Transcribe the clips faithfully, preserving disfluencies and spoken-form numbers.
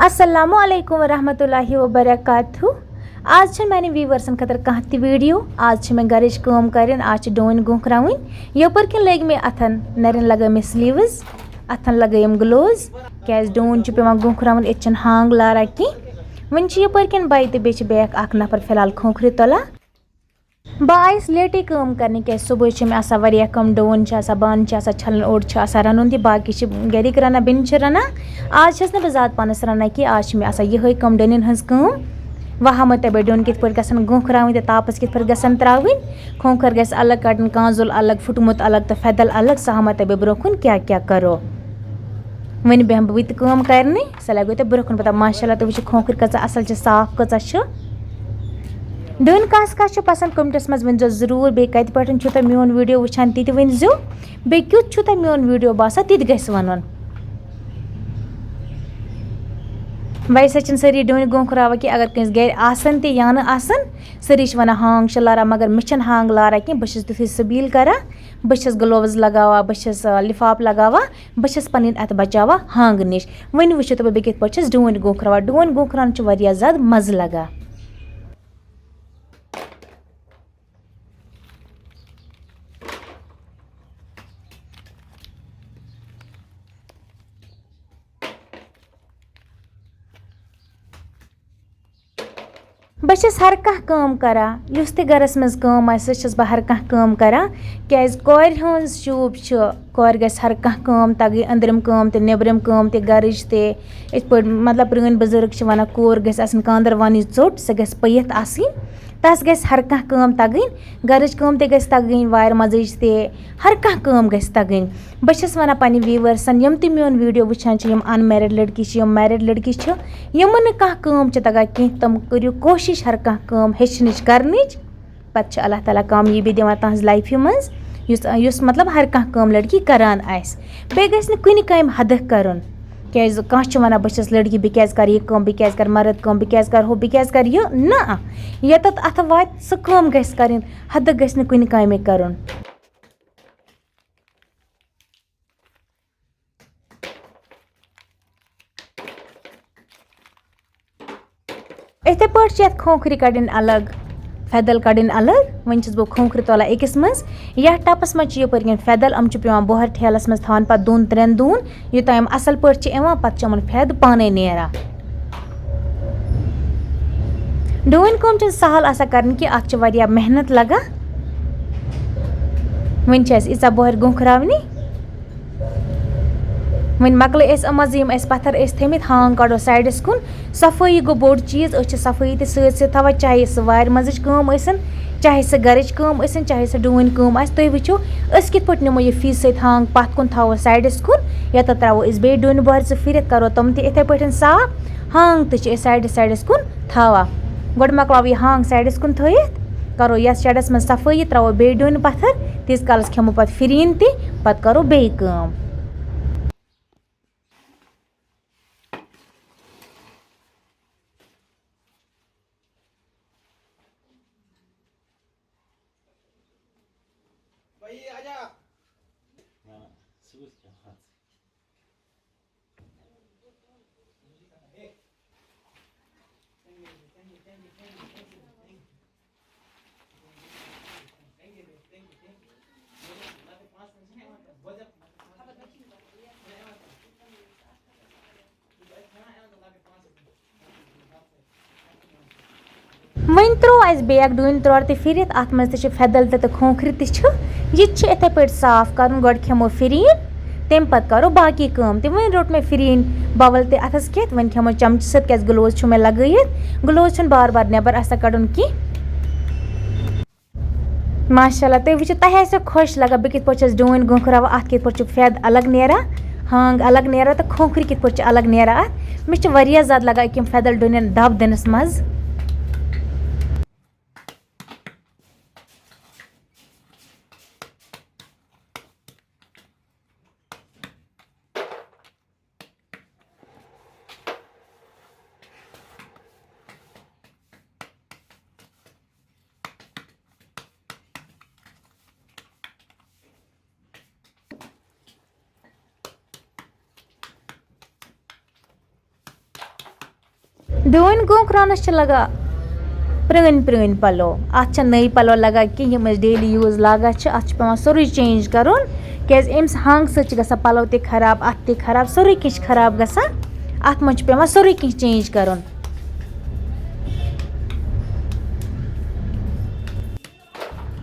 السلام علیکم ورحمۃ اللہ وبرکاتہ۔ آز چھِ میانہِ ویورسن خٲطرٕ کانٛہہ تہِ ویڈیو۔ آز چھِ مےٚ گرٕچ کٲم کرٕنۍ، آز چھِ ڈوٗنۍ گونٛکھراوٕنۍ۔ یپٲرۍ کِنۍ لٔگۍ مےٚ اتھن، نرٮ۪ن لگٲے مےٚ سلیوز، اتھن لگٲیم گلوز، کیازِ ڈوٗنۍ چھُ پٮ۪وان گونٛکھراوُن، ییٚتہِ چھِنہٕ ہانٛگ لاران کینٛہہ۔ وۄنۍ چھِ یپٲرۍ کِنۍ بَے تہٕ بیٚیہِ چھِ بیٛاکھ اکھ نفر فی الحال کھونکھرِ تُلان۔ بہٕ آیَس لیٹٕے کٲم کرنہِ، کیازِ صبحٲے چھِ مےٚ آسان واریاہ کٲم، ڈوٗنۍ چھِ آسان، بانہٕ چھِ آسان چھلٕنۍ، اوٚڑ چھُ آسان رَنُن تہِ، باقٕے چھِ گرِکۍ رَنان، بیٚنہِ چھِ رَنان۔ آز چھَس نہٕ بہٕ زیادٕ پانَس رَنان کینٛہہ، آز چھِ مےٚ آسان یِہوٚے کٲم، ڈوٗنٮ۪ن ہٕنٛز کٲم۔ وۄنۍ ہاوہو تۄہہِ بہٕ ڈوٗنۍ کِتھ پٲٹھۍ گژھن گونٛکھراوٕنۍ تہٕ تاپَس کِتھ پٲٹھۍ گژھن ترٛاوٕنۍ۔ کھونٛکھر گژھِ الگ کَڑُن، کانٛزُل الگ، پھُٹمُت الگ تہٕ فٮ۪دل الگ، سُہ ہاوہو تۄہہِ بہٕ برٛونٛہہ کُن کیٛاہ کیٛاہ کَرو۔ وۄنۍ بیٚہمہٕ بہٕ تہِ کٲم کرنہِ، سۄ لگیو تۄہہِ برٛونٛہہ کُن پتہ۔ ماشاءاللہ، تُہۍ وٕچھِو کھونکھٕر کۭژاہ اصل چھِ، صاف کۭژاہ چھِ۔ ڈوٗنۍ کس کس چھِ پسند، comments منٛز ؤنۍزیو ضروٗر۔ بیٚیہِ کتہِ پٮ۪ٹھ چھُو تۄہہِ میون ویڈیو وٕچھان، تہِ تہِ ؤنۍزیو۔ بیٚیہِ کیُتھ چھُو تۄہہِ میون ویڈیو باسان، تہِ تہِ گژھِ ونُن۔ ویسے چھِنہٕ سٲری ڈوٗنۍ گونٛکھراوان کینٛہہ، اگر کٲنٛسہِ گرِ آسن تہِ یا نہٕ آسن، سٲری چھِ ونان ہانٛگ چھِ لاران، مگر مےٚ چھَنہٕ ہانٛگ لاران کینٛہہ۔ بہٕ چھَس تیُتھُے سبیٖل کران، بہٕ چھَس gloves لگاوان، بہٕ چھَس، آ، لفاف لگاوان۔ بہٕ چھَس پَنٕنۍ اَتھٕ بَچاوان ہانٛگہٕ نِش۔ وۄنۍ وٕچھِو تُہۍ، بہٕ کِتھ پٲٹھۍ چھَس ڈوٗنۍ گونٛکھراوان۔ ڈوٗنۍ گونٛکھراونہٕ چھُ واریاہ زیادٕ مَزٕ لَگان۔ بہٕ چھَس ہر کانٛہہ کٲم کران، یُس تہِ گرَس منٛز کٲم آسہِ، سۄ چھَس بہٕ ہر کانٛہہ کٲم کران، کیازِ کورِ ہٕنٛز شوٗب چھِ، کورِ گژھِ ہر کانٛہہ کٲم تَگٕنۍ، أنٛدرِم کٲم تہِ، نیٚبرِم کٲم تہِ، گرٕچ تہِ۔ یِتھ پٲٹھۍ، مطلب، پرٛٲنۍ بُزرگ چھِ وَنان، کوٗر گژھِ آسٕنۍ کانٛدر وَنٕچ ژوٚٹ، سۄ گژھِ پٔیِتھ آسٕنۍ، تَس گژھِ ہر کانٛہہ کٲم تَگٕنۍ، گرٕچ کٲم تہِ گژھِ تَگٕنۍ، وارِ منٛزٕچ تہِ، ہر کانٛہہ کٲم گژھِ تَگٕنۍ۔ بہٕ چھَس وَنان پنٛنہِ viewersن، یِم تہِ میون ویڈیو وٕچھان چھِ، یِم unmarried لٔڑکی چھِ، یِم married لٔڑکی چھِ، یِمَن نہٕ کانٛہہ کٲم چھِ تَگان کینٛہہ، تِم کٔرِو کوٗشِش ہر کانٛہہ کٲم ہیٚچھنٕچ، کَرنٕچ۔ پَتہٕ چھِ اللہ تعالیٰ کامیٲبی دِوان تُہٕنٛز لایفہِ منٛز، یُس، یُس مطلب ہر کانٛہہ کٲم لٔڑکی کَران آسہِ۔ بیٚیہِ گژھِ نہٕ کُنہِ کامہِ حدٕ کَرُن، کیٛازِ کانٛہہ چھُ وَنان، "بہٕ چھَس لٔڑکی، بہٕ کیٛازِ کَرٕ یہِ کٲم، بہٕ کیٛازِ کَرٕ مَرٕد کٲم، بہٕ کیٛازِ کَرٕ ہُہ، بہٕ کیٛازِ کَرٕ یہِ؟" نہ، ییٚتٮ۪تھ اَتھٕ واتہِ، سُہ کٲم گژھِ کَرٕنۍ، حدٕ گژھِ نہٕ کُنہِ کامہِ کَرُن۔ یِتھے پٲٹھۍ چھِ یَتھ کھونکھرِ کَڑٕنۍ الگ، فٮ۪دل کَڑٕنۍ الگ۔ وۄنۍ چھَس بہٕ کھونکھرِ تُلان أکِس منٛز۔ یَتھ ٹَپَس منٛز چھِ یَپٲرۍ کِنۍ فٮ۪دل، یِم چھِ پٮ۪وان بۄہَر ٹھیلَس منٛز تھاوٕنۍ پَتہٕ دۄن ترٛٮ۪ن دۄہَن، یوٚتام یِم اَصٕل پٲٹھۍ چھِ یِوان، پَتہٕ چھِ یِمَن فٮ۪د پانَے نیران۔ ڈوٗنۍ کٲم چھَنہٕ سہل آسان کَرٕنۍ کینٛہہ، اَتھ چھِ واریاہ محنت لَگان۔ وۄنۍ چھِ اَسہِ ییٖژاہ بۄہَرِ گونٛکھراونہِ۔ وۄنۍ مۄکلٲے أسۍ یِم منٛزٕ، یِم اَسہِ پَتھر ٲسۍ تھٲیمٕتۍ، ہانٛگ کَڑو سایڈَس کُن۔ صفٲیی گوٚو بوٚڑ چیٖز، أسۍ چھِ صفٲیی تہِ سۭتۍ سۭتۍ تھاوان، چاہے سُہ وارِ منٛزٕچ کٲم ٲسِن، چاہے سُہ گَرٕچ کٲم ٲسِن، چاہے سُہ ڈوٗنۍ کٲم آسہِ۔ تُہۍ وٕچھِو، أسۍ کِتھ پٲٹھۍ نِمو یہِ فیٖسہٕ سۭتۍ ہانٛگ پَتھ کُن، تھاوو سایڈَس کُن، یَتَتھ ترٛاوو أسۍ بیٚیہِ ڈوٗنۍ بۄہَرِ زٕ پھِرِتھ، کَرو تِم تہِ یِتھَے پٲٹھۍ صاف۔ ہانٛگ تہِ چھِ أسۍ سایڈَس سایڈَس کُن تھاوان۔ گۄڈٕ مۄکلاوو یہِ ہانٛگ سایڈَس کُن تھٲیِتھ، کَرو یَتھ شَڈَس منٛز صفٲیی، ترٛاوو بیٚیہِ ڈوٗنۍ پَتھر، تیٖتِس کالَس کھٮ۪مو پَتہٕ فِرِنۍ تہِ، پَتہٕ کَرو بیٚیہِ کٲم۔ وۄنۍ ترٛوو اَسہِ بیگ ڈوٗنۍ ترٛوڑ تہِ پھِرِتھ، اَتھ منٛز تہِ چھِ فٮ۪دل تہِ تہٕ کھونکھرِ تہِ چھِ۔ یہِ تہِ چھِ یِتھَے پٲٹھۍ صاف کَرُن۔ گۄڈٕ کھٮ۪مو فِرِنۍ، تَمہِ پَتہٕ کَرو باقی کٲم تہِ۔ وۄنۍ روٚٹ مےٚ فِرِنۍ bowl تہِ اَتھَس کٮ۪تھ، وۄنۍ کھٮ۪مو چَمچہٕ سۭتۍ، کیٛازِ gloves چھُ مےٚ لَگٲیِتھ۔ Gloves چھُنہٕ بار بار نٮ۪بَر آسان کَڑُن کینٛہہ۔ ماشاءاللہ، تُہۍ وٕچھِو، تۄہہِ آسیو خۄش لگان بہٕ کِتھ پٲٹھۍ چھَس ڈوٗنۍ گونٛکھراوان، اَتھ کِتھ پٲٹھۍ چھُ فٮ۪د الگ نیران، ہانٛگ الگ نیران تہٕ کھونکھرِ کِتھ پٲٹھۍ چھِ الگ نیران اَتھ۔ مےٚ چھِ واریاہ زیادٕ لگان أکۍ یِم فٮ۪دل ڈوٗنٮ۪ن دَب دِنَس منٛز۔ ڈوٗنۍ گونٛکھراونَس چھِ لَگان پرٛٲنۍ پرٛٲنۍ پَلو، اَتھ چھِ نٔے پَلو لَگان کینٛہہ، یِم أسۍ ڈیلی یوٗز لاگان چھِ، اَتھ چھِ پٮ۪وان سورُے چینج کَرُن، کیٛازِ اَمہِ ہَنٛگ سۭتۍ چھِ گژھان پَلو تہِ خراب، اَتھٕ تہِ خراب، سورُے کینٛہہ چھِ خراب گژھان۔ اَتھ منٛز چھُ پٮ۪وان سورُے کینٛہہ چینج کَرُن۔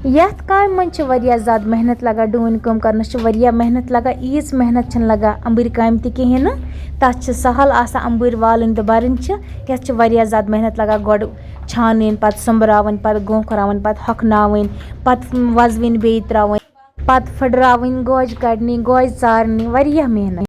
یَتھ کامہِ منٛز چھِ واریاہ زیادٕ محنت لَگان، ڈوٗنۍ کٲم کَرنَس چھِ واریاہ محنت لَگان، ییٖژ محنت چھَنہٕ لَگان اَمبٕرۍ کامہِ تہِ کِہیٖنۍ نہٕ۔ تَتھ چھِ سَہَل آسان اَمبٕرۍ والٕنۍ تہٕ بَرٕنۍ چھِ، یَتھ چھِ واریاہ زیادٕ محنت لَگان، گۄڈٕ چھانٕنۍ، پَتہٕ سۄمبراوٕنۍ، پَتہٕ گونٛکھراوٕنۍ، پَتہٕ ہۄکھناوٕنۍ، پَتہٕ وَزوٕنۍ بیٚیہِ ترٛاوٕنۍ، پَتہٕ پھٕٹراوٕنۍ، گوجہِ کَڑنہِ، گوجہِ ژارنہِ، واریاہ محنت۔